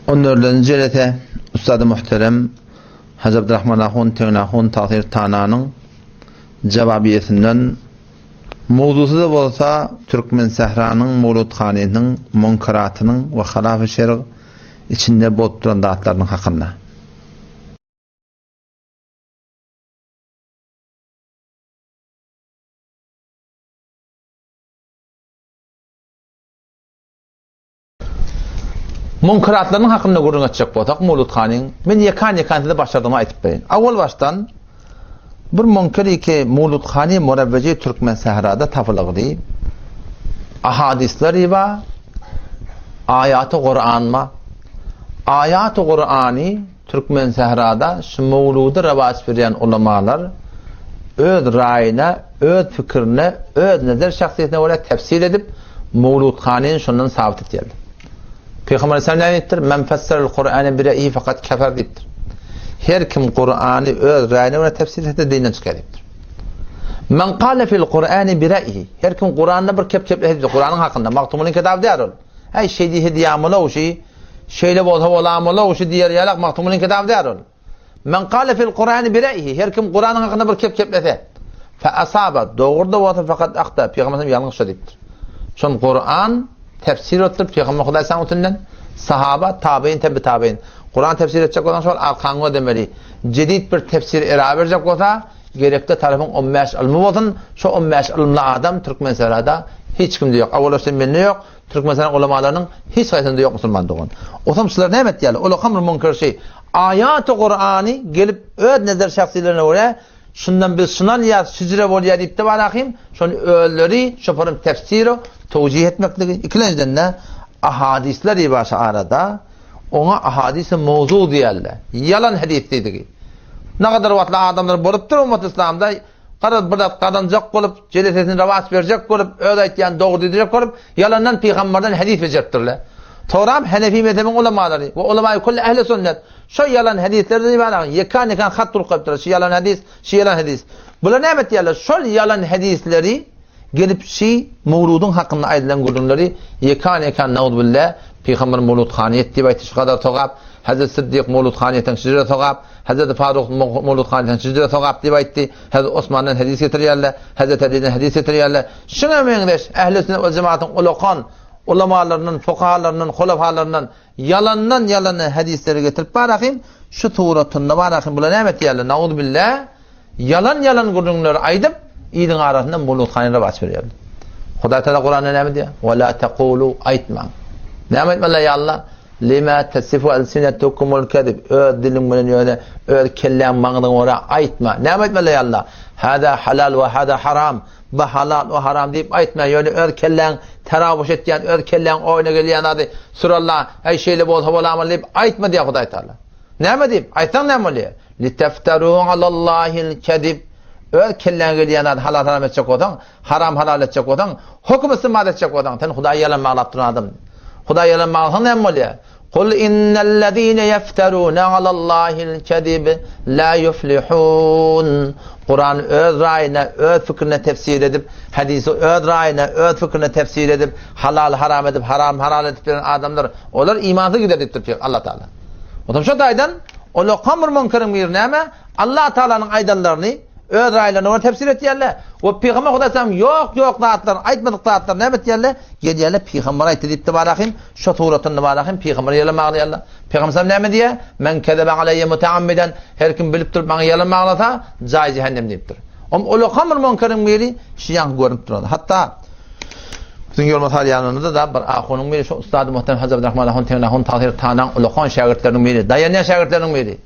On dördünji jelese Ustady Muhterem Hajy Abdurrahman Ahun Tegnahun Tahyr Tananyň jawabiýesinden mowzusy-da bolsa Türkmensähranyň mowludhanynyň munkaratynyň we halafy şerg içinde bolup duran zatlarynyň hakynda. Munkaratlarynyň hakynda gürrüň etjek bolsak, Mowlud hanyň, men ýekan-ýekan size başardygymy aýtyp bereýin. Owal başdan bir munkeri ki Mowlud hany murewweji Türkmen sährada tapylygdy. Ahadyslar ba, aýaty Kuran ba. Aýaty Kurany Türkmen sährada şu mowludy rowaç berýän ulamalar öz raýyna, öz pikirine, öz nezer şahsyýetine görä tefsir edip, Mowlud hanyny şondan sabyt etýärler. Pygamber aleyhisselam näme diýipdir? Men fesserel Kur'ane bi re'yihi fakat kefer diýipdir. Her kim Kur'any öz raýyna görä tefsir etse dinden çykýar diýipdir. Men kale fil Kur'ani bi re'yihi. Her kim Kur'anda bir kep keplese diýipdir. Kur'anyň hakynda Magtymgulyň kitaby däl ol. Äý şeý diýse diýamylaw şi, şeýle bolsa bolamylaw şi diýer ýalak Magtymgulyň kitaby däl ol. Men kale fil Kur'ani bi re'yihi. Her kim Kur'anyň hakynda bir kep keplese, fe asaba, dogry-da bolsa fakat ahta, Pygamber sallam ýalňyşdy diýipdir. Şon Kur'an tefsir etdir Pygamber Hudaý saňa ötünden sahaba, tabeýin, tebi tabeýin. Kur'an tefsir etjek bolsaň şol arkaňy gözlemeli. Jedid bir tefsir era berjek bolsa, gerekli tarapyň 15 ylmy bolsun. Şo 15 ylymly adam Türkmensährada hiç kimde ýok. Awal başda mende ýok. Türkmenistanyň ulamalarynyň hiç haýsynda ýok musulman dogan. Osam şular näme etýärler? Olar hamr munkar şeý. Aýaty Kurany gelip öz nezer şahsylerine görä şundan biz şuny alýas, şüjre bolýar diýip de bar ahym, şony özleri şoparyň tefsiri towjih etmekligi ikilenjiden-de ahadisler ýa arada oňa ahadisi mowzu diýerler. Ýalan hadis diýdigi. Nagadar wagtly adamlar bolupdyr ummat islamda Garaz, bir zat gazanjak bolup, jelesesini rowaç berjek bolup, öz aýtýan dogry diýdirjek bolup, ýalandan pygamberden hadys bejeripdirler. Soram Hanefi mezhebiň ulamalary we ulamaýy külli ähli sünnet şo ýalan hadysleri diýip ýekan-ýekan hat urup goýupdyrlar. Şu ýalan hadys, şu ýalan hadys. Bular näme etýärler? Şol ýalan hadysleri gelip şi mowludyň hakynda aýdylan gürrüňleri ýekan-ýekan nauzubilla pygamber mowlud hanyýet diýip aýtdy şu gadar sogap, Hazreti Siddik mowlud hanyýetiň şujra sogap, Hezreti Faruk Mowlud Hanydan şüjre sogap diýip aýtdy. Hezreti Osmandan hadys getirýärler. Hezreti Aliden hadys getirýärler. Şuňa meňzeş ähli sünnet we jemaatyň ulakan ulamalaryndan, fukahalaryndan, hulafalaryndan ýalandan ýalana hadysleri getirip barahym, şu suratynda barahym bular näme etýärler? Nauzubilla ýalan ýalan gürrüňleri aýdyp, iliň arasynda Mowlud Hanyny rowaç berýärler. Hudaý Taala Kuranda näme diýýär? Wa la taqulu aýtmaň. Näme aýtmaly ýa Allah? Lima tasifu alsinatukumul kezib, öz diliň bilen ýöne öz kelläň maňzyňa görä aýtma. Näme aýtmaly ýa Allah? Hada halal we hada haram, bu halal o haram diýip aýtma, ýöne öz kelläň terabuş etýän, öz kelläň oýuna gelýän zady süralla, äý şeýle bolsa bolamy diýip aýtma diýýär Hudaý Taala. Näme diýip? Aýtsaň näme bolýar? Litefteru alallahil kezib, öz kelläňe gelýän zady halal haram etjek bolsaň, Haram halal etjek bolsaň, höküm istinbat etjek bolsaň, sen Hudaýy ýalan baglap duran adam. Hudaýy ýalan baglasaň näme bolýar? Kul innellezine ýefterune alallahil kezib la ýuflihun. Kurany öz raýyna, öz pikrine tefsir edip, hadysy öz raýyna, öz pikrine tefsir edip, halal haram edip, haram halal edip beren adamlar, olar imansyz gider diýipdir Allah Taala. Otam şo taýdan olar kamr munkeriň biri näme? Allah Taalanyň aýdanlaryny Öz raýlaryna görä tefsir etýärler. We Pygamber Hudaý salam ýok ýok zatlar, aýtmadyk zatlar näme etýärler? Gelýärler Pygamber aýtdy diýip barahym, şo suratynda barahym Pygamber ýalan baglaýarlar. Pygamber salam näme diýýär? Men kezebe aleýye mutaammiden, her kim bilip durup maňa ýalan baglasa, jaýy jähennem diýipdir. Om ulakamul munkeriň biri şu ýaňky görünip duran. Hatda biziň ýolma salýanymyzda da bir ahunyň biri şu ustady muhterem Hajy Abdurrahman ahun Tegin ahun Tahyr Tanaň ulakan şägirtleriniň biri, daýanýan şägirtleriniň biri.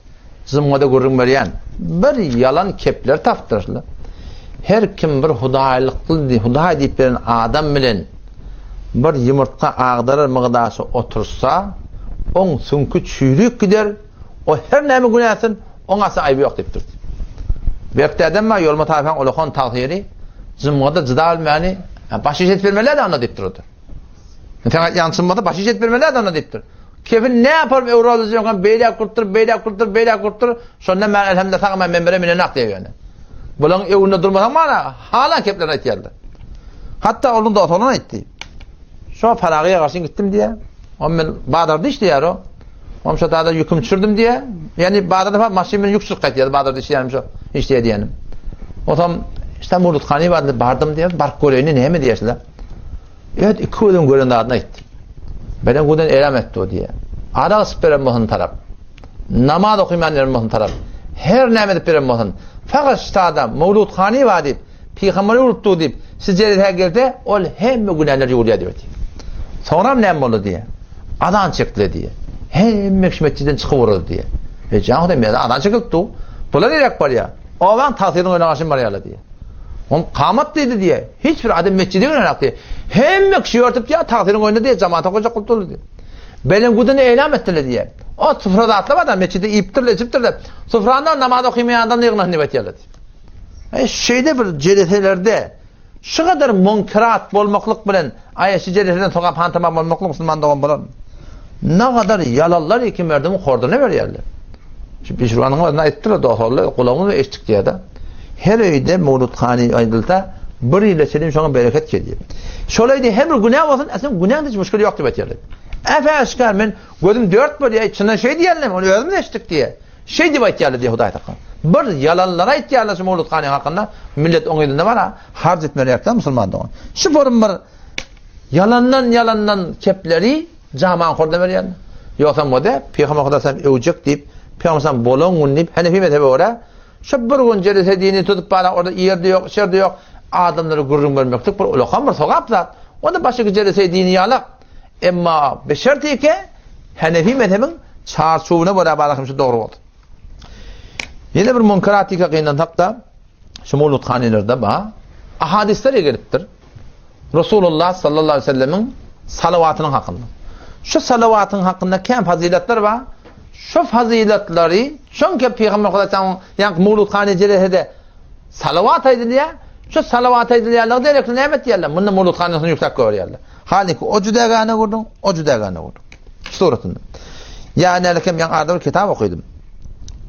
Jymgada gürrüň berýän bir ýalan kepler tapdyr. Her kim bir hudaýlykly, hudaý diýip beren adam bilen bir ýumurtga agdarar mygdaşy otursa, oň süňki çüýrük gider, o her näme günä etsin, oň asla aýby ýok diýipdir. Berkdädem bar, ýolma taýpaň ulakan tagsyry, jymgada jyda bilmäni, baş iş edip bermeli-dä onda diýipdir o-da. Sen aýtýan çyn bolsa baş iş edip bermeli-dä onda diýipdir. Kefin ne yaparym öwralyjy ýokan beýläk gurupdyr, beýläk gurupdyr, beýläk gurupdyr. Şonda men elhamdülillah sag men menbere minenak diýýär ýöne. Bulaň öwünde durmasaň mana halan keplerini aýtýarlar. Hatda onuň dosty aýtdy. Şo Faragyýa garşy gitdim diýýär. O men bazarda işleýär o. Oňam şo taýda ýükümi düşürdim diýýär. Ýagny bazarda bar maşyn bilen ýük düşürip gaýtýar. Bazarda işleýänim şo işleýär diýýänim. Onsoň işte Muruthany bardy bardym diýýär. Baryp göreýin näme diýýär. Evet iki gözüň gören zadyny aýtdy. Belen guden elam etdi o diýýär. Arak içip beren bolsun tarap. Namaz okyman beren bolsun tarap. Her näme edip beren bolsun. Fakat ştada Mawludhany bar diýip Pygamber urupdy diýip, siz jeresä gelse, ol hemme günäler ýuwulýar diýip aýtýar. Soňram näme boldy diýýär. Azan çekdiler diýýär. Hemme kişi metjitden çykyp ugrady diýýär. E jan Hudaý, merde azan çekilip dur. Bular niräk barýar? Obaň tagsyrynyň öňüne garşy barýarlar diýýär. Oň kamat diýdi diýýär. Hiç bir adam metjide girenok diýýär. Hemme kişi ýörtüp diýýär, tagsyryň öňünde diýýär, jamaat okajak bolup durdy diýýär. Belen gudunu eýlam etdiler diýýär. O sufra zatlar bar da, metjitde iýipdirler, içipdirler. Sufranda namaz okymaýan adam ýygnasyn diýip aýtýarlar diýýär. E, şeýle bir jeleselerde şu kadar munkerat bolmaklyk bilen aýa şu jeleseden sogap han tamam bolmaklyk musulman dogan bolar. Ne kadar ýalanlar iki merdimi horduna berýärler. Şu Pişrwanyň özüne aýtdylar dostlar, gulagymyz eşitdik diýýär-de. Her öýde mawludhany aýdylsa, bir ýyla çenli şoňa bereket gelýär. Şol öýde her bir günä bolsun, aslynda günäň hiç müşkili ýok diýip aýtýarlar. Äpe-äşgär men gözüm dört bolýar, çyndan şeý diýýärler, ony özümiz eşitdik diýýär. Şeý diýip aýtýarlar diýýär Hudaý saklasyn. Bir ýalanlary aýtýarlar şu Mowlud hanyň hakynda, millet oň yzynda bar-a, harç etmeli ýakda musulman dogan. Şu forum bir ýalandan ýalandan kepleri jaman horda berýärler. Ýogsam o-da Pygamber Hudaý sen öwjek diýip, Pygamber sen bolan gün diýip, Henefi mezhebe görä, şu bir gün jelese dini tutup bara orada ýerde ýok, içerde ýok, adamlara gürrüň bermeklik bir ulakan bir sogap zat. Onda başga jelese dini ýalak. Emma beşertike Henefi mezhebiň çarçuwyna görä barahym şu dogry boldy. Ýene bir munkaratika gynansak-da, şu mawludhanelerde ba ahadisler gelipdir. Resulullah sallallahu aleyhi ve sellemiň salawatynyň hakynda. Şu salawatyň hakynda kän faziletler bar. Şu faziletleri çünki Peygamber Hudaýyň ýa mawludhane jelesede Salawat aýdylýar. Şu salawat aýdylýanlygy derekli näme etýärler? Munda mawludhanasyny ýükläp goýberýärler. Haliki o jüdägäne gurduň, o jüdägäne gurduň. Şu suratynda. Ýa nälekem ýaň arada bir kitap okydym.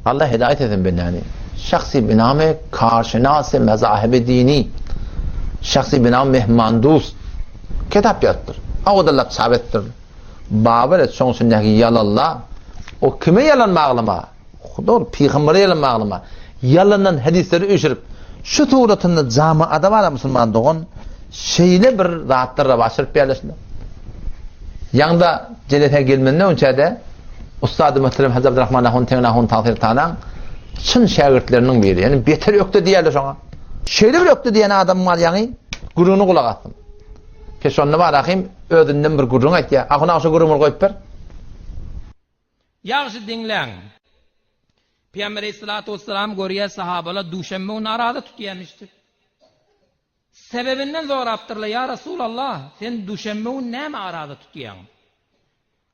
Allah hidaýet etsin bendäni. Şahsy binamy karşynasy mezahibi dini. Şahsy binamy mehmandust. Kitap ýazypdyr. Awadallap çap etdir. Babar et şoň içindäki ýalanla. O kime ýalan baglama? Dogry, pygambere ýalan baglama. Ýalandan hadysleri üýşürip, şu suratynda jamaada bar musulman dogan, şeýle bir zatlara başyryp ýerleşdi. Ýaňda jelese gelmenden öňçe-de Ussady Muhterem Hajy Abdurrahman Ahun Teňňe Ahun Tagsyr Tanaň çyn şägirtleriniň biri. Ýani beter ökde diýerler şoňa. Şeýle bir ökde diýen adam bar ýaňy gürrüňini gulak asdym. Ke şonda bar ahim özünden bir gürrüň aýtýar. Ahun aga şo gürrüňi goýup ber. Ýagşy diňläň! Pygamber aleyhissalatu vesselam görýär sahabalar duşenbe güni araza tutýarmyşdyr. Sebebinden sorapdyrlar, Ýa Resulallah, sen duşenbe güni näme araza tutýaň?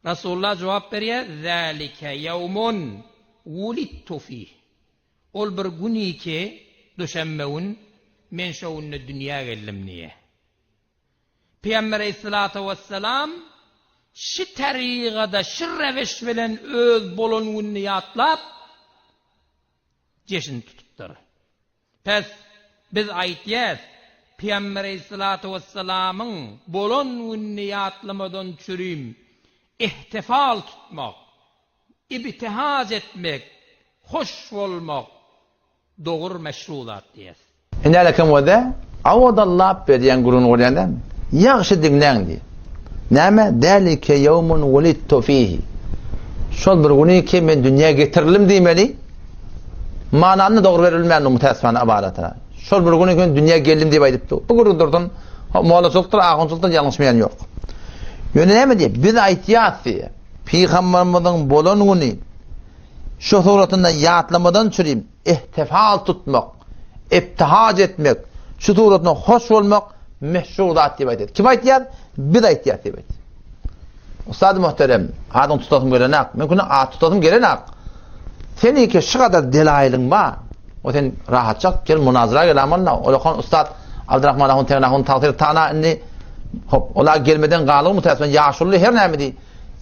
Resulullah jogap berýär, Zalike ýewmun wulidtu fih. Ol bir güniki, duşenbe gün, men şo günde dünýä geldim diýýär. Pygamber aleyhissalatu vesselam şi tarygada, şi rewiş bilen öz bolan gününi ýatlap, jeşin tutupdyr. Pes, biz aýtýas, Pygamber aleyhissalatu vesselamyň bolan gününi ýatlamadan çürim ihtifal tutmak, ibtihac etmek, hoş bolmak, Dogur meşru zat diýýäs. Ine kim wede awadallap berýän gürrüňini görýän dälmi? Ýagşy diňläň diýýär. Näme? Zalike ýewmun wulidtu fihi. Şol bir güni ki men dünýä getirildim diýmeli. Mananyny dogry berip bilmändir mütäessifane ybaratyna. Şol bir güni ki men dünýä geldim diýip aýdypdy. Bu gürrüň dursun. Mollaçylykdyr, ahunçylykdyr ýalňyşmaýan ýok. Ýöne näme diýýär? Biz aýtýas diýýär. Pygamberimiziň bolan güni Şu suratynda ýatlamadan çürim ihtifal tutmak, ibtihac etmek, şu suratynda hoş bolmak meşhur zat diýip aýdýar. Kim aýtýar? Biz aýtýar diýip aýtýar. Ustad muhterem, adyň tutasym gelenak. Men küne at tutasym gelenak. Seniki şu kadar delaýylyň bar. O sen rahatçak gel munazara gel amanla. Olakan ustad Abdurrahman ahun Tegin ahun tagsyr tana indi hop ola gelmeden galyň mutäsmen ýaşuly her näme diý.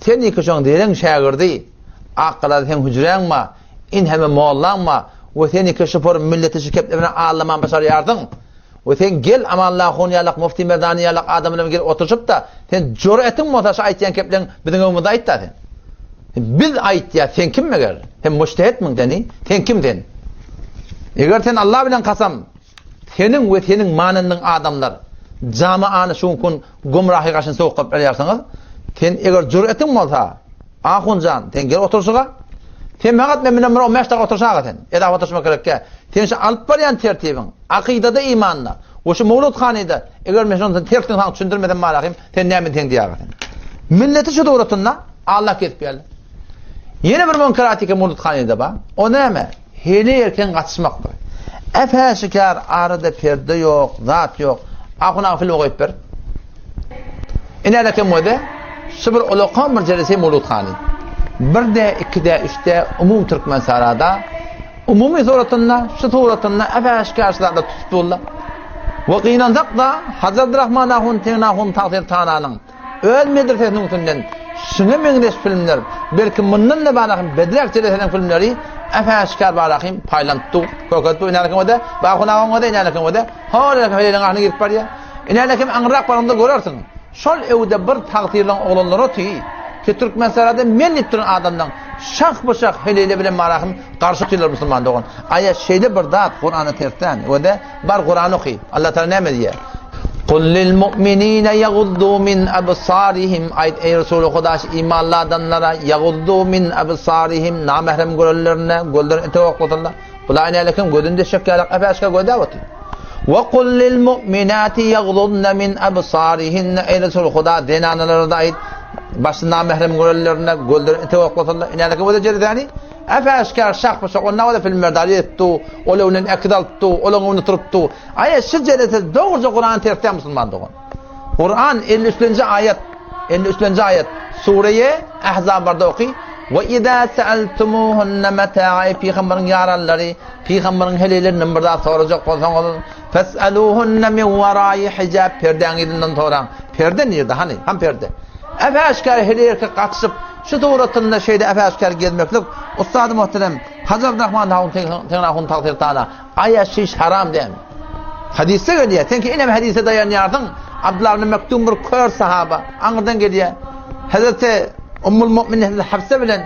Seniki şoň dereň şägirdi. Akgalada seň hüjräň bar, inheme mollaň bar we sen iki şupur milleti şu kepde bilen aldaman başarýarsyň. We sen gel Amanullah ahun ýalak, Mufti Merdani ýalak adam bilen gel oturyşyp-da, sen jüretiň bolsa şu aýtýan kepleň biziň öňümizde aýt-da sen. Biz aýtýas, sen kim meger? Sen mujtehitmiň seni? Sen kim sen? Eger sen Allah bilen kasam, seniň we seniň manyndyň adamlar jamaany şu gün gumrahy gaşyny sowuk gylyp berýärsiňiz. Sen eger jüretiň bolsa, ahunjan, sen gel oturşyga. Sen maňa men bilen bir 15 dakika oturşaga sen. Edap oturşmak gerekkä. Sen şu alyp barýan tertibiň, akydada, imanda we şu mawlud hanyda eger men şony tersini saňa düşündirmesem malahym, sen näme diýseň diýäge sen. Milleti şu dogratynda Allah kesip geldi. Ýene bir munkerat eken mawlud hanyda ba. O näme? Heleý erkegiň gatyşmakdyr. Äp-äşikär arada perde ýok, zat ýok. Ahun aga filmi goýup ber. Ine kem wede, şu bir ulakan bir jelese Mawlud hany. Bir-de, iki-de, üç-de umum Türkmen sarada umumy suratynda, şu suratynda äp-äşikär şu zatlar tutup durlar. We gynansak-da, Hajy Abdurrahman ahun Tegin ahun tagsyr tananyň Öz medresesiniň üstünden şuňa meňzeş filmler, belki mundan-da barahym bedräk jeleseniň filmleri äp-äşgär barahym paýlanyp dur. Kökelip dur. Inälekim öde, Bahun agaň öde, inälekim öde. Hol ýerkä heleýleň ahyna girip barýar. Inälekim aňryrak baranda görersiň. Şol öwde bir tagtyrlaň oglanlary oty. Ki Türkmensährada men diýip duran adamlaň şah-bu-şah heleýle bilen barahym garşy otyrlar musulman dogan. Aýa şeýle bir zat Kurana ters däl. Öde Bar Kuran oky. Allah Taala näme diýýär? Kul lil mu'minina yaguddu min absarihim aýt eý Resuly Huda şu imanly adamlara yaguddu min absarihim namährem görenlerine gözlerini etek oklasynlar. Bular nälekin gözüni deşjek ýaly äp-äşgär gözläp otyr. Ve kul lil mu'minati yagudna min absarihinne eý Resuly Huda zenanalara-da aýt başy namährem görenlerine gözlerini etek oklasynlar. Nälekin göze jerizäni? Äp-äşgär şah-bu-şah, onda o-da filmlerde edip dur, ol öňden äkit alyp dur, olaň öňünde turup dur. Aýa şu jelese dogruja Kurany tersdä musulman dogan. Kuran 53-nji aýat, 53-nji aýat, Sureýe Ahzab barda oky. We iza sa'altumuhunna mata'a pygamberiň ýaranlary, pygamberiň heleýlerinden bir zat sorajak bolsaňyz, fes'aluhunna min wara'i hijab perdäň yzyndan soraň. Perde nirde hany? Han perde? Äp-äşgär heleý erkek gatyşyp, Şu suratynda şeýle äp-äşgär gezmeklik, ussady muhterem Hajy Abdurrahman Hahun Teňrahun tagsyr taala, Aýa şiş haram dämi? Hadysda gelýär, sen ki inem hadise daýanýarsyň, Abdullah ibn Mektum bir kör sahaba, aňyrdan gelýär. Hazreti Ummul Mu'minin Hazreti Hafsa bilen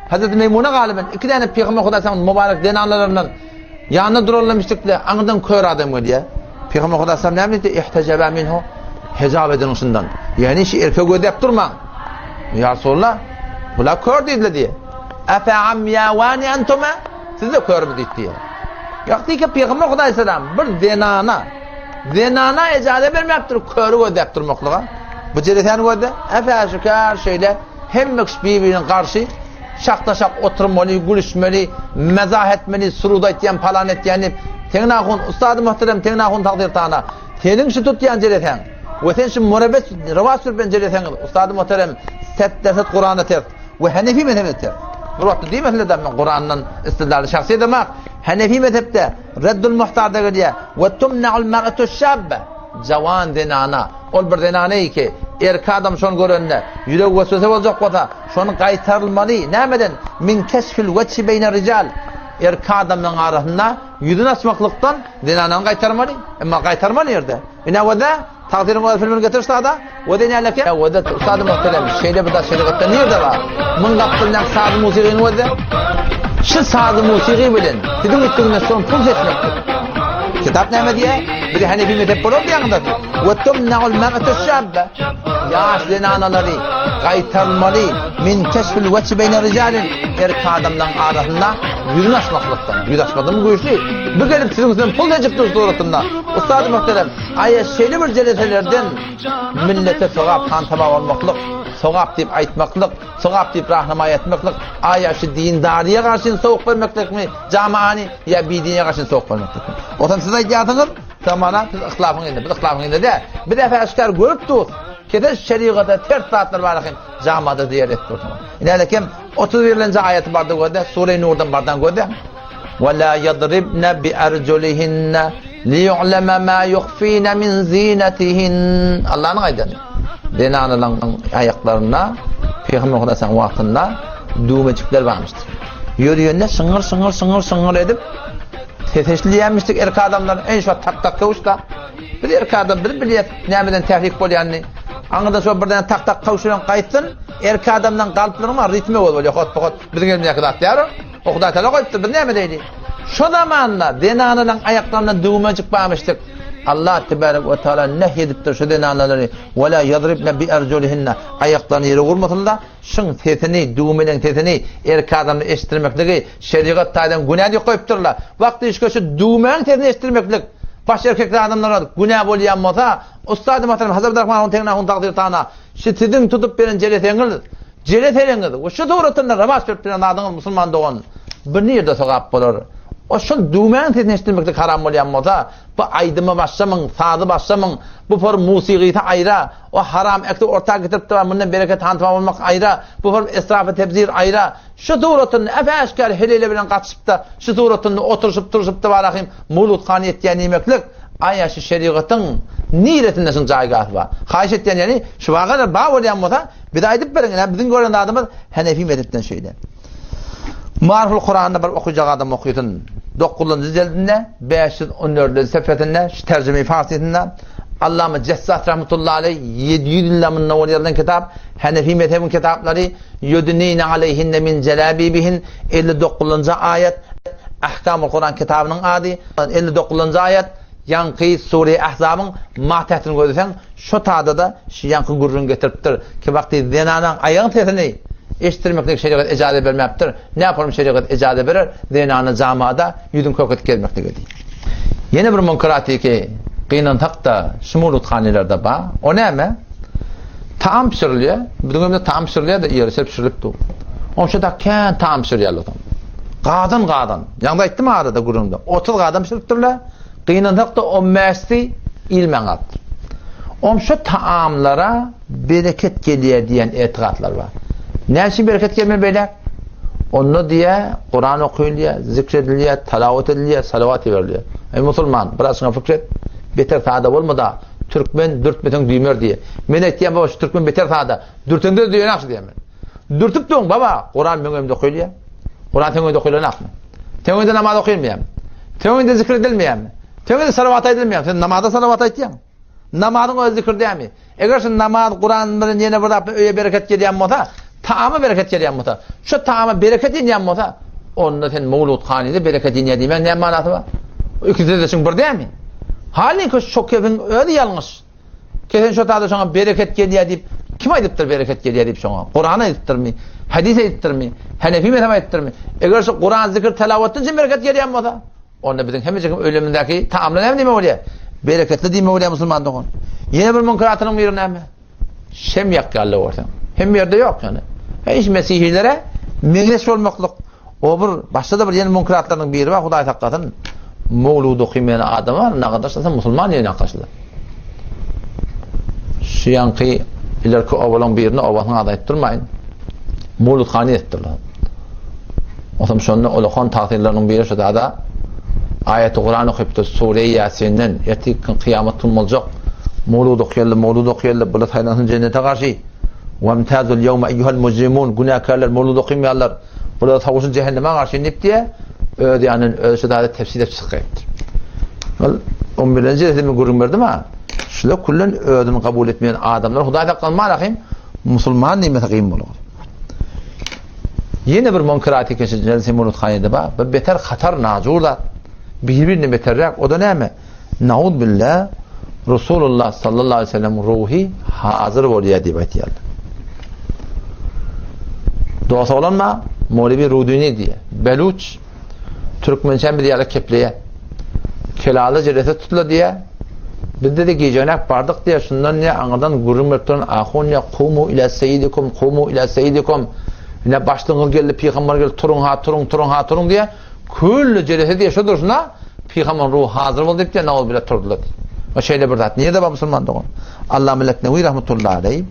Hazreti Meýmuna galyban iki däne Pygamber Hudaýyň mübarek zenanlaryndan Ýanynda duranlar müşrikler, aňyrdan kör adam gelýär. Pygamber Hudaý sallam näme diýdi? Ihtejaba minhu. Hijab ediň şundan. Ýagny şu erkegi gözläp durmaň. Ýa Resulallah, bular kör diýdiler diýýär. Afa amyawani antuma? Siz de körmi diýdi diýýär. Ýok diýki Pygamber Hudaý sallam bir zenana zenana ejaza bermäpdir köri gözläp durmaklyga. Bu jeresäni gözle. Afa şükür şeýle hemme kişi bir-birine garşy Şakda-şak oturmaly, gülüşmeli, mezah etmeli, surud aýtýan, palan etýän diýip, Tegin ahun, ussady muhterem Tegin ahun tagdyr taala, seniň şu tutýan jelesäň we sen şu murebbet rowaç sürüp bilen jeleseňiz, ussady muhterem, setdeset Kurana ters we Hanefi mezhebine ters. Bir wagtda diýmesinler-de men Kurandan istidlaly şahsy edemak. Hanefi mezhepde Reddul Muhtarda gelýär, we tumna'ul mar'atu şabbe, jawan zenana, Ol bir zenana ki, erkek adam şony görende, ýüregi weswese boljak bolsa, şony gaýtarylmaly. Nämeden? Min keşfil weçhi beýne rijal. Erkek adamlaryň arasynda ýüzüni açmaklykdan zenanany gaýtarmaly. Emma gaýtarma nirde? Ine wada, tagsyryň öz filmini getir ustada. Wada nälekä? Wada ustady muhterem, şeýle bir zat şerigatda nirde bar? Muň gapdalyndaky sazy musigyny wada. Şu sazy musigy bilen siziň üstüňizden soň pul seçmekdir. Kitap näme diýýär? Bize Hanefi mezhep bolar diýýäňiz. We tumna'ul mar'atu şabba. Ýaş zenanalary gaýtarylmaly min keşfil weçhi beýne rijalin erkek adamlaryň arasynda ýüzüni açmaklykdan. Ýüz açmadan güýçli. Bu gelip siziň üstünden pul seçip dur suratynda. Ustady muhterem, aýa şeýle bir jeleselerden millete sogap hantama bolmaklyk, sogap diýip aýtmaklyk, sogap diýip rahnamaý etmeklik, aýa şu dindaryýa garşy sowuk bermeklikmi, jamaany ýa bidiniýe garşy sowuk bermeklikmi? Otam siz aýdýarsyňyz, Samana siz yhlafyň elinde, biz yhlafyň elinde däl. Biz äp-äşgär görüp durus. Kese şerigata ters zatlar bar eken, jamada ziýer edip dursuňyz. Ine kim 31-nji aýaty barda gözle, Sure Nurdan bardan gözle. Ve la yadribna bi arjulihinna liyu'lama ma yukhfina min zinatihin. Allah'ın aýdany. Zenanalaryň aýaklarynda Pygamber Hudaýyň wagtynda düwmejikler barmyşdyr. Ýörýende şyňyr şyňyr şyňyr şyňyr edip Ses eşidilýärmişdik erkek adamdan, eý şo tak-tak köwüş-da. Biz erkek adam, biz bilýäs nämeden tährik bolýanyny. Aňyrdan şo birden tak-tak kawşuran gaýtsyn, erkek adamdan galyplaryň bar, ritmi öz bolýar, hot-bu-hot. Biziň elimizdäki zat däl o. O Hudaý Tagala goýupdyr, biz näme edeýli? Şo zamanda zenanalaryň aýaklarynda düwmejik barmyşdyk. Allah tebarek we taala nehy edipdir şu zenanalary, Ve la yadribne bi erjulihinne, aýaklaryny ýere urmasynlar, şyň sesini, düwmeleň sesini erkek adamlara eşitdirmekligi şerigat taýdan günä diýip goýupdyrlar. Wagty işge şu düwmäň sesini eşitdirmeklik baş erkek adamlara günä bolýan bolsa, Ussady muhterem Hazrat Rahman Hun Tegna Hun Tagdyr Tana, şu siziň tutup beren jeleseňiz, jeleseleňiz we şu suratynda rowaç berip bilen zadyňyz musulman dogan, bu nirde sogap bolar? O şol düwmäň sesini eşitdirmeklik haram bolýan bolsa, bu aýdyma başlamyň, sazy başlamyň, bu form musygysy aýra, o haram ekdi orta getirip mundan bereket hantyma bolmak aýra, bu form esrafy tebzir aýra, şu suratynda äp-äşgär heleýler bilen gatyşypda, şu suratynda oturyşyp-turuşypda barahym muluthany etýän diýmeklik, Aýa şu şerigatyň niresinde şuň jaýgahy bar? Haýyş etýän ýani şu wagada bar bolýan bolsa bize aýdyp beriň. Ine biziň gören zadymyz Hanefi mezhepden şeýle. Marful Kuranda bir okujak adam okysyn. 9-njy jildinde 514-nji sefesinde şu terjime farsysynda Allama Jessas rahmetullahi aleyh 700 ýyl mundan owal ýazylan kitap Hanefi mezhebiň kitaplary Ýudnina aleyhinne min jelabibihin 59-njy aýat Ahkamul Kuran kitabynyň ady 59-njy aýat, ýaňky Sure Ahzabyň matäsini gözleseň, şo tada-da şu ýaňky gürrüňi getiripdir, ki wagty zenanaň aýagyň sesini eşitdirmeklik şerigat ejaza bermäpdir, näpolum şerigat ejaza berer zenana jamada ýüzüň köketip gezmekligi diýip. Ýene bir munkeratiki gynansak-da şu mawludhanelerde bar. O näme? Taam bişirilýär. Biziň öýümizde taam bişirilýär-de, ýeri bişirilip dur. Onça-da kän taam bişirýärler. Gazan-gazan. Ýaňda aýtdym arada gürrüňde. 30 gazan bişiripdirler. Gynansak-da on bäşisi iýilmän galypdyr. Oň şu taamlara bereket gelýär diýen etigatlar bar. Näme üçin bereket gelmeli beýläk? Onda diýä Kuran okylýar, zikr edilýär, talawat edilýär, salawat iberilýär. Eý musulman, biraz şuňa pikir et. Beter sada bolma-da, türkmen dürtmeseň düýmer diýýär. Men aýtýan baba şu türkmen beter sada. Dürteňde düýenok şu diýýän men. Dürtüp duň baba, Kuran meň öýümde okylýar. Kuran seň öýüňde okylanakmy? Seň öýüňde namaz okylmaýarmy? Seň öýüňde zikr edilmeýärmi? Seň öýüňde salawat aýdylmaýarmy? Sen namazda salawat aýtýaň. Namazyň özi zikr dälmi? Eger şu namaz, Kuran bilen ýene bir zat öýe bereket gelýän bolsa, taama bereket gelýän bolsa, şu taama bereket inýän bolsa, onda sen mawludhanyda bereket inýär diýmegiň näme manasy bar? Ikisi de şuň bir dälmi? Halyňky şu kefiň özi ýalňyş. Kesen şo tada şoňa bereket gelýär diýip, kim aýdypdyr bereket gelýär diýip şoňa? Kuran aýdypdyrmy? Hadis aýdypdyrmy? Hanefi mezhep aýdypdyrmy? Eger şu Kuran zikir telawatdan üçin bereket gelýän bolsa, onda biziň hemmejigiň öýlemindäki taamlar näme diýmek bolýar? Bereketli diýmek bolýar musulman dogan. Ýene bir münkeratynyň biri näme? Şem ýakýarlar görseň. Hemme ýerde ýok ýöne. Hiç mesihilere meňzeş bolmaklyk O bir başga-da bir ýene munkeratlarynyň biri bar, Hudaý saklasyn. Mowlud okymaýan adam bar, nagadaşlasa musulman ýene akaşly. Şu ýanky ilerki obalaryň birinde obasynyň adyny aýdyp durmaýyn. Mowludhana etdirler. Otam şonda ulakan tagsyrylarynyň biri şu zada aýaty Kuran okypdyr, Sure Ýasinden, ertir kyýamat gün boljak. Mowlud okaýarlar, mowlud okaýarlar, bular saýlansyn jennete garşy. Wamtazul ýewme eýýuhal mujrimun, günäkärler mowlud okymaýarlar. Bular sowuşyn cehenneme garşy diýip diýe, öz ýanyndan öz şu zady tefsir edip çykypdyr. Ol 11-nji resmi gürrüň berdim ha. Şular küllen özüni kabul etmeýän adamlar Hudaý saklasyn malahym musulman diýmesi kyn bolar. Ýene bir munkeraty keşi jelse muluthanede bar. Bu beter hatar najur zat. Bir-birine beterräk. O da näme? Naud billah Resulullah sallallahu aleyhi ve sellem ruhi hazır bolýar diýip aýtýarlar. Dost oglanma Mowlewi Rudini diýýär. Beluç türkmençe biz ýaly kepleýär. Kelala jelese tutula diýýär. Bizde de gijenek bardyk diýýär. Şundan diýýär aňyrdan gürrüň berip duran ahun diýýär. Kumu ila seýidikum, kumu ila seýidikum. Ine başlygyňyz geldi, pygamber geldi, turuň ha, turuň, turuň ha, turuň diýýär. Külli jelese diýýär, şo durşuna pygamber ruhy hazyr boldy diýip diýýär, namaz bile turdular diýýär. O şeýle bir zat. Nirede bar musulman dogan? Allama Leknewi rahmetullahi aleyh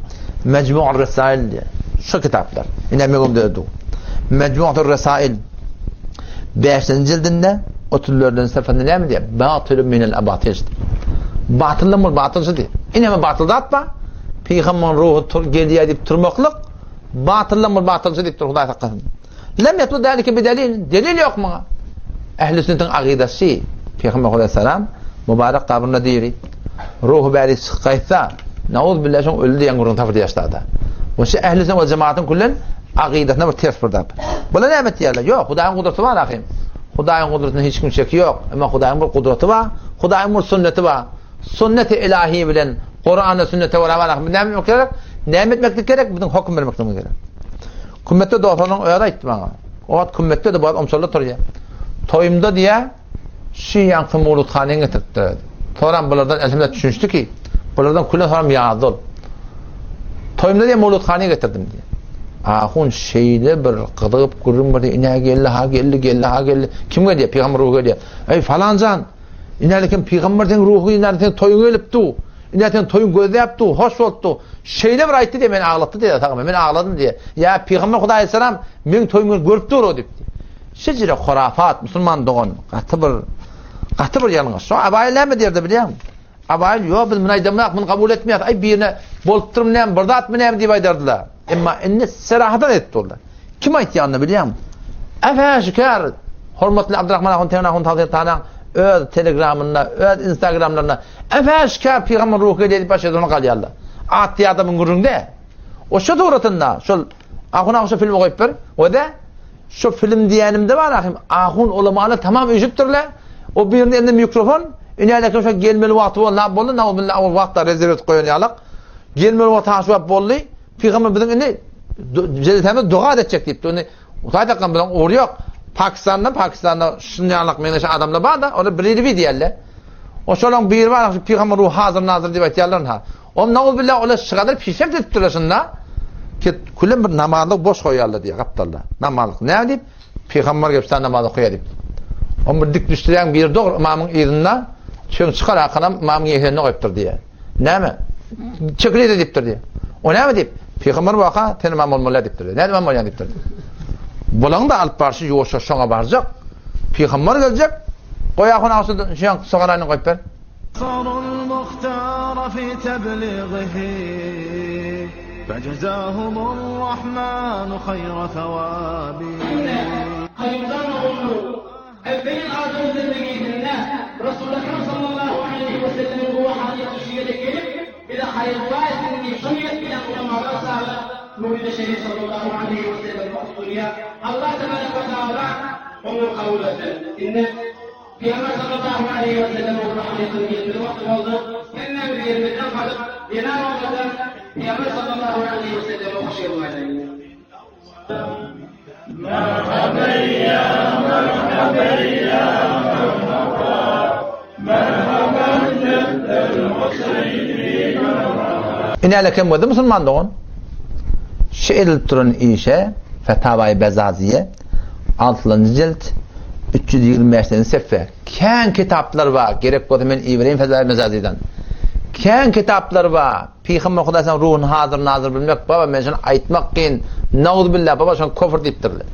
Mecmu'ur Resail diýýär. Şu kitaplar. Ine meňimde dur. Mecmu'ur Resail 5-nji jildinde 34-nji safhasynda näme diýýär? Batylun minel abatil. Batyldan bol batyl şu diýýär. Ine batyl zat bar. Pygamberin ruhy tur gelýär diýip turmaklyk batyldan bol batyl şu diýip dur Hudaý saklasyn. Lem ýetbu zalike bi delil. Delil ýok muňa. Ähli sünnetiň akydasy Pygamber aleyhisselam mübarek gabrynda diri. Ruhy bäri çykyp gaýtsa, Nauzbillah şoň öldi diýen gürrüň tapyldy ýaşlarda. Bu şu ähli sünnet we jemaatyň küllen agydasyna bir ters bir zat. Bular näme etýärler? Ýok, Hudaýyň gudraty bar ahym. Hudaýyň gudratyna hiç kim şeki ýok. Emma Hudaýyň bir gudraty bar, Hudaýyň bir sünneti bar. Sünneti ilahi bilen Kurana sünnete görä bar ahym. Näme etmek gerek? Näme etmeklik gerek? Biziň höküm bermekligimiz gerek. Kümmetde dostlarynyň özi aýtdy maňa. O wagt kümmetde de bu wagt omçalda turýar. Toýumda diýä, Şu ýaňky mowluthanyny getiripdir. Soram bulardan elhemdülillah düşünişdi ki, bulardan küle soram ýazdy ol. Toýumda diýen mowluthany getirdim diýen. Ahun şeýle bir gyzygyp gürrüň berdi, ine geldi, ha geldi, geldi, ha geldi. Kim gelýär? Pygamber ruhy gelýär. Eý falanjan, ine kim pygamber seň ruhy ine seň toýuň gelip du. Ine seň toýuň gözläp du, hoş bolupdy. Şeýle bir aýtdy diýe, meni aglatdy diýe, sagma, men agladym diýe. Ýa pygamber Hudaý salam, meň toýumy görüp dur o diýipdi. Şejere horafat musulman dogan gaty bir gaty bir ýalňyş. Şo Abaýyl näme diýerdi bilýäňmi? Abaýyl ýok biz muny aýdamzok, muny kabul etmeýäs. Aý birine bolupdyrmy näme, bir zatmy näme diýip aýdardylar. Emma indi serahatan edip durlar. Kim aýtýanyny bilýäňmi? Äfäşikär hormatly Abdurrahman ahun Tegin ahun Tazyr Tanaň öz telegramynda, öz instagramlarynda äfäşikär pygamber ruhy gelýär diýip başa galýarlar. Atly adamyň gürrüňde. O şu suratynda şol ahun ahun şu filmi goýup ber. O-da Şu film diýenimde bar ahim, ahun ulamalar tamam üýşüpdirler. O birinin elinde mikrofon, inälekem şo gelmeli wagty boldy, nap boldy, nauzubilla ol wagtda rezerw edip goýan ýalak. Gelmeli wagty haşwap boldy. Pygamber biziň indi jelesämiz doga etjek diýipdi. Indi Hudaý saklasyn biziň ugry ýok. Pakistanda, Pakistanda şun ýalak meňzeş adamlar bar-da, olar birili diýerler. O şolaň biri bar, şu pygamber ruhy hazir nazir diýip aýtýarlar ha. Om nauzubilla olar şygadar pişem edipdirler şunda. Ki külem bir namazlyk boş goýarlar diýýär gapdalda. Namazlyk näme diýip? Pygamber gelip sen namaz okaýar diýip. Om bir dik düşdüren biri dogry ymamyň yzynda çöň çykar akanam ymamyň ýeňsesine goýupdyr diýýär. Näme? Çekil ede diýipdir diýýär. O näme diýip? Pygamber waka sen ymam bolmaly diýipdir. Näme ymam bolýan diýipdir. Bulaň da alyp barşy ýuwaşja şoňa barjak. Pygamber geljek. Goý ahun agşy şuň sogaranyny goýup ber. Indi Beýik adam zindegisinde Resuly Ekrem sallallahu aleýhi we sellemiň bu hadysa şu ýere gelip, bize haýyr-dua etsin diýip, şu niýet bilen ulamalar çagyryp, Mewlidi Şerif sallallahu aleýhi we sellemi okdurýar. Allah tebarek we taala oňa kabul etsin. Indi Pygamber sallallahu aleýhi we sellemiň bu hadysynyň gelmeli wagty boldy. Hemmämiz ýerimizden galyp, bina bolmasa, Pygamber sallallahu aleýhi we selleme hoş gelip aýdaýyn. Inäle kem boldy musulman dogan. Şu edilip duran işe Fetawai Bezaziye 6-njy jilt 325-nji sefhe. Kän kitaplar bar, gerek bolsa men ibereýin Fetawai Bezazidan. Kän kitaplar bar. Pygamber Hudaýyň ruhuny hazyr nazyr bilmek baba men şony aýtmak kyn nauzubilla baba şony kofr diýipdirler.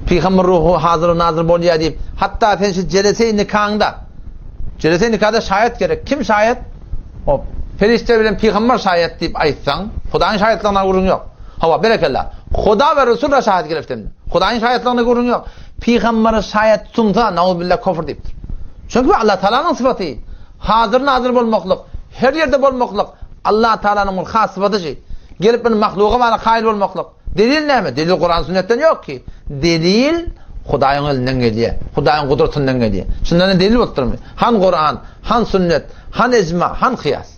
Pygamber ruhy hazyr nazyr bolýar diýip hatda sen şu jeleseý nikaňda jeleseý nikada şaýat gerek kim şaýat o perişde bilen pygamber şaýat diýip aýtsaň Hudaýyň şaýatlygyna gürrüň ýok. Hawa berekella. Huda we Resul şaýat gerek sen. Hudaýyň şaýatlygyna gürrüň ýok. Pygambere şaýat tutulsa nauzubilla kofr diýipdir. Çünki Allah Taalanyň sypaty Hazyr-nazyr bolmaklyk, her ýerde bolmaklyk Allah Tagalanyň bir has sypatyjy. Gelip bir mahluga bana kaýyl bolmaklyk. Delil näme? Delil Kuran sünnetden ýok ki. Delil Hudaýyň elinden gelýär. Hudaýyň gudratyndan gelýär. Şundan ne delil bolup durmy? Han Kuran, han sünnet, han ijma, han kyýas.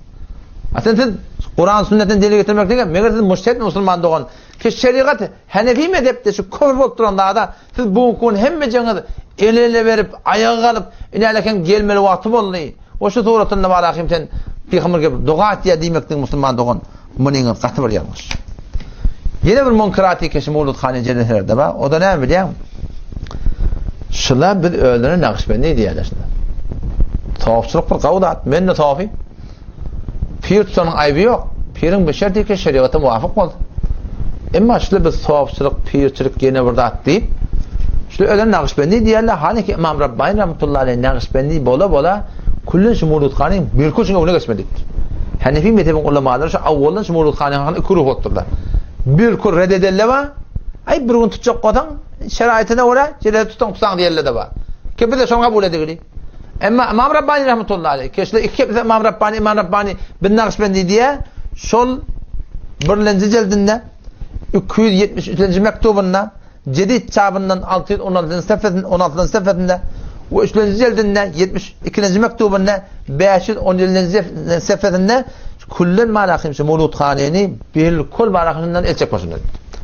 A sen siz Kuran sünnetden delil getirmek diýen, meger siz mujtehid musulman dogan. Ki şerigat Hanefi mezhepde şu küfür bolup duran zada Siz bu gün hemmejeňiz el-ele berip, aýaga galyp, inälekeň gelmeli wagty boldy. We şu suratynda bar ahim sen pygamber gelip doga etýär diýmekdiň musulman dogan. Munyňyz gaty bir ýalňyş. Ýene bir munkeraty keşi Mewlud hany jeleselerde bar. O da näme bilýäňmi? Şular biz özlerine nagyşbendi diýýärler şular. Sofçylyk bir gawy zat. Men-de sofi. Pir tutanyň aýby ýok. Piriň bir şerti ki, şerigata muwafyk bolsun. Emma şular biz sofçylyk, pirçilik ýene bir zat diýip, şular özlerine nagyşbendi diýýärler. Hany ki Ymam Rabbani rahmetullahi aleýh nagyşbendi bola-bola küllen şu Mewludhanyň bir köçüň öňüne geçmedi diýipdir. Hanefi mezhebiň ulamalary şu awwaldan şu Mewludhanyň hakynda iki ruh bolupdyrlar. Bir kür red edenler bar. Aý bir gün tutjak bolsaň, şeraýtyna görä, jelede tutsaň tutsaň diýenler-de bar. Ki biz-de şony kabul edigili. Emma Imam Rabbani rahmetullahi aleyh, keşle iki kepse Imam Rabbani, Imam Rabbani bin Nakşibendi diýe, şol birlenji jildinde 273-nji mektubynda Jedid çapyndan 616-njy sefesinde, 16-njy sefesinde we üçlenji jildinde 72-nji mektubynda 517-nji sefesinde küllen manahym şu Mawludhanyny bilkul manahyndan el çekmesin.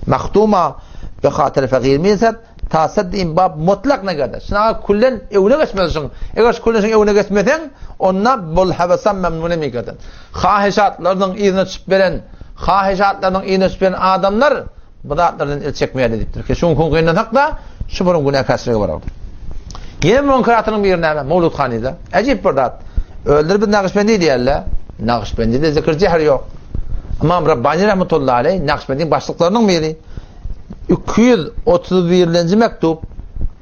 Mahduma be hatyr fagir minsat ta sed im bab mutlak negerde. Şuna küllen öwne geçmezsin. Eger şu küllen öwne geçmeseň, onda bul habasam memnun mikerden. Haheşatlarynyň yzyna çyp beren, haheşatlarynyň yzyna çyp beren adamlar Bu zatlardan el çekmeýärler diýipdir. Ki şuň gynansak-da, şu bir günäkärçilige barar. Ýene münkeratynyň biri näme? Mawlud Hanyda. Äjip bir zat. Özleri biz Nagyşbendi diýýärler. Nagyşbendide zikr jehr ýok. Ymam Rabbani rahmetullahi aleyh Nagyşbendiň başlyklarynyň biri. 231-nji mektup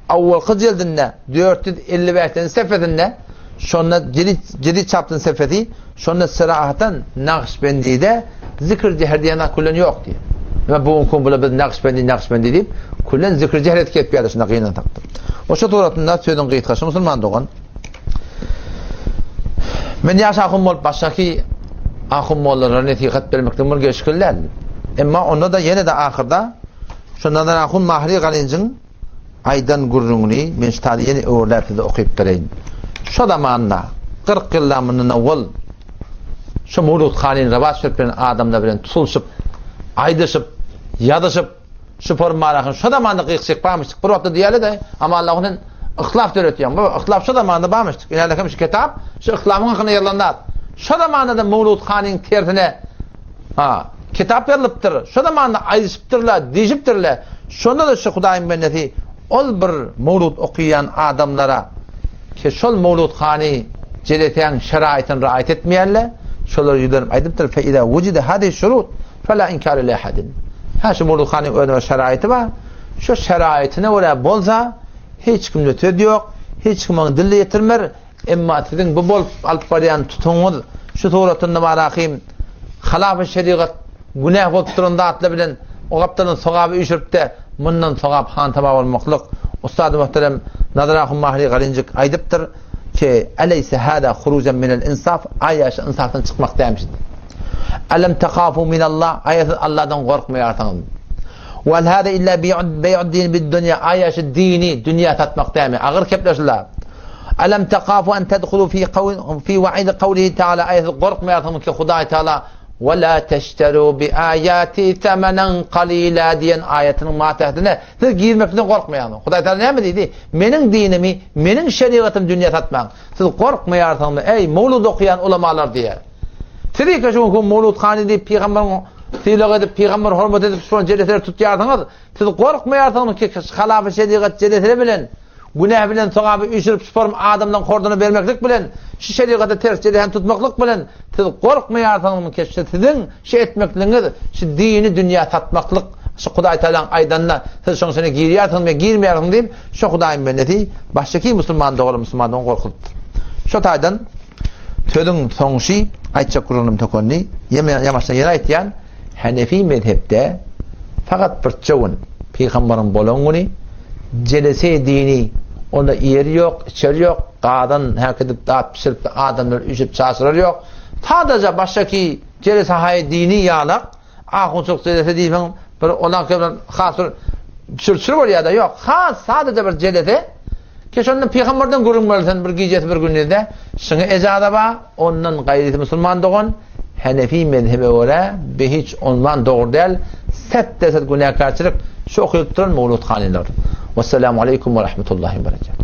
awwalky jildinde 455-nji sefesinde şonda jedid jedid çapdan sefesi Şonda serahaten Nagyşbendide zikr jehr diýen zat küllen ýok diýýär. Emma bu gün bular biz Nagyşbendi, Nagyşbendi diýip, küllen zikr jehr edip gelip ýaly şunda gynansakdyr. Oşa suratynda sözüň gysgaşy musulman dogan. Men ýaş ahun bolup başdaky ahun mollalara nesihat bermekden bir gelşikli däl. Emma onda da ýene-de ahyrda şu Nazar ahun Mahri Galynjyň Aýdan gürrüňini men şu taýda ýene öwürläp size okyp bereýin. Şo zamanda, 40 ýyldan mundan owal, şo Murut hanyň rabat sürüp beren adamlar bilen tutulyşyp, aýdyşyp, ýazyşyp, şu formalaryň şo zamanda gyk-çyk barmyşdyk. Bir wagtda diýýärler-de, Amanlagyň sen yhtilaf döretýäň. Bu yhtilaf şo zamanda barmyşdyk. Ine hem şu kitap şu yhtilafyň hakynda ýazylan zat. Şo zamanda-da Murut hanyň tersine Ha, kitap ýazylypdyr. Şo zamanda aýdyşypdyrlar, diýşipdirler. Şonda-da şu Hudaýyň bendesi ol bir mowlud okaýan adamlara ki şol mowludhany jelesäň şeraýtyny raýat etmeýärler, şolara ýüzlenip aýdypdyr, Fe iza wujide hazihi şurut, fe la inkara li ahadin. Hä, şu mowludhanyň özüne bir şeraýty bar. Şu şeraýtyna görä bolsa, hiç kimde söz ýok, hiç kim oňa dil ýetirmer, Emma siziň bu bolup alyp barýan tutumyňyz şu suratynda barahym halafy şerigat günäh bolup duran zatlar bilen o gapdaldan sogaby üýşüripde mundan sogap hantama bolmaklyk Ustady muhterem Nazar ahun Mahri Galinjik aýdypdyr ki Eleyse hada hurujan minel insaf aýa şu ynsafdan çykmak dälmiş. Elem tehafu minallah aýa siz Allahdan gorkmaýarsyňyz. Wal hada illa beý'ud din bid dunýa aýa şu dini dünýä satmak dälmi? Agyr kepler şular. Alam takafu en tedhulu fi fi wa'id kawlihi taala aý siz gorkmaýarsyňyzmy ki Hudaý taala we la teşteru bi aýati semanen qalila diýen aýatynyň matähdine siz girmekden gorkmaýarsyňyz. Hudaý taala näme diýdi? Meniň dinimi, meniň şerigatymy dünýä satmaň. Siz gorkmaýarsyňyzmy eý mowlud okaýan ulamalar diýýär. Siz ýeke şu günki mowlud hany diýip pygamberiň sylag edip, pygamber hormat edip şol jeleseleri tutýarsyňyz. Siz gorkmaýarsyňyzmy ki halafy şerigat jeleseleri bilen Günäh bilen sogaby üýşürip şu adamlaryň horduna bermeklik bilen, şu şerigata ters jelehen tutmaklyk bilen siz gorkmaýarsyňyzmy ki, şu siziň şu etmekligiňiz şu dini dünýä satmaklyk, şu Hudaý Tagalaň aýdanyna siz şoň içine girýärsiňizmi ýa girmeýärsiňiz diýip, şu Hudaýyň bendesi başdaky musulman dogry musulman dogan gorkuzypdyr. Şo taýdan sözüň soňşy aýtjak gürrüňim tökendi. Ýamaşdan ýene aýtýan, Hanefi mezhepde fakat birçe gün, pygambaryň bolan güni, jelese dini, onda iýer ýok, içer ýok, gazan häkidip zat bişirip adamlar üýşüp çaşyrar ýok. Sadaja başdaki jelese haý dini ýalak, ahunçylyk jelese diýseň, bir olan bir has bir çür-çür bolýar-da, ýok. Has sadaja bir jelese, Ki şonda pygamberden gürrüň berilsin bir gijesi bir gündizde, şuňa ejaza bar, ondan gaýrysy musulman dogan, Henefi mezhebe görä bi hiç ondan dogry däl, set-de-set günäkärçilik şu okylyp duran mowlud hanylar. Wesselamu aleýkum we rahmetullahi we berekatuh.